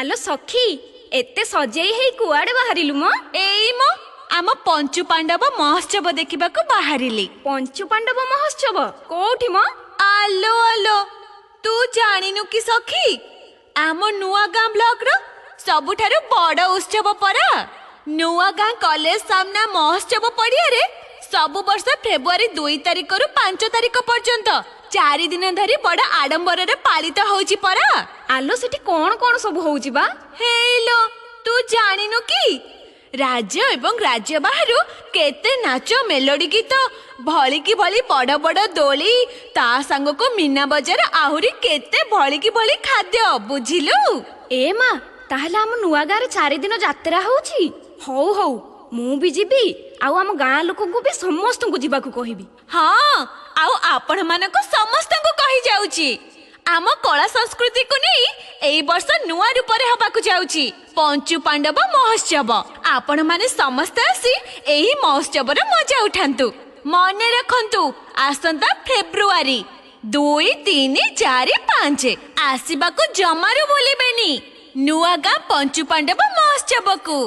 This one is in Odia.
ଆଲୋ ସଖୀ, ଏତେ ସଜେଇ ହେଇ କୁଆଡେ ବାହାରିଲୁ ମ? ଏଇ ମ, ଆମ ପଞ୍ଚୁ ପାଣ୍ଡବ ମହୋତ୍ସବ ଦେଖିବାକୁ ବାହାରିଲି। ପଞ୍ଚୁ ପାଣ୍ଡବ ମହୋତ୍ସବ କୋଉଠି ମ? ଆଲୋ ଆଲୋ, ତୁ ଜାଣିନୁ କି ସଖୀ? ଆମ ନୂଆ ଗାଁ ବ୍ଲକର ସବୁଠାରୁ ବଡ ଉତ୍ସବ ପରା। ନୂଆ ଗାଁ କଲେଜ ସାମ୍ନା ମହୋତ୍ସବ ପଡ଼ିଆରେ ସବୁ ବର୍ଷ ଫେବୃଆରୀ 2 ତାରିଖରୁ 5 ତାରିଖ ପର୍ଯ୍ୟନ୍ତ 4 ଦିନ ଧରି ବଡ ଆଡମ୍ବରରେ ପାଳିତ ହଉଛି ପରା। ଆଲୋ, ସେଠି କଣ କଣ ସବୁ ହଉଛି ବା? ହେଇଲୋ, ତୁ ଜାଣିନୁ କି? ରାଜ୍ୟ ଏବଂ ରାଜ୍ୟ ବାହାରୁ କେତେ ନାଚ, ମେଲୋଡି ଗୀତ, ଭଳିକି ଭଳି ବଡ ବଡ ଦୋଳି, ତା ସାଙ୍ଗକୁ ମୀନା ବଜାର, ଆହୁରି କେତେ ଭଳିକି ଭଳି ଖାଦ୍ୟ, ବୁଝିଲୁ? ଏ ମା, ତାହେଲେ ଆମ ନୂଆ ଗାଁରେ 4 ଦିନ ଯାତ୍ରା ହଉଛି। ହଉ ହଉ, ମୁଁ ବି ଯିବି, ଆଉ ଆମ ଗାଁ ଲୋକଙ୍କୁ ବି ସମସ୍ତଙ୍କୁ ଯିବାକୁ କହିବି। ହଁ, ଆଉ ଆପଣମାନଙ୍କୁ ସମସ୍ତଙ୍କୁ କହିଯାଉଛି, ଆମ କଳା ସଂସ୍କୃତିକୁ ନେଇ ଏଇ ବର୍ଷ ନୂଆ ରୂପରେ ହବାକୁ ଯାଉଛି ପଞ୍ଚୁ ପାଣ୍ଡବ ମହୋତ୍ସବ। ଆପଣମାନେ ସମସ୍ତେ ଆସି ଏହି ମହୋତ୍ସବର ମଜା ଉଠାନ୍ତୁ। ମନେ ରଖନ୍ତୁ, ଆସନ୍ତା ଫେବୃଆରୀ 2, 3, 4, 5 ଆସିବାକୁ ଜମାରୁ ଭୁଲିବେନି ନୂଆ ଗାଁ ପଞ୍ଚୁ ପାଣ୍ଡବ ମହୋତ୍ସବକୁ।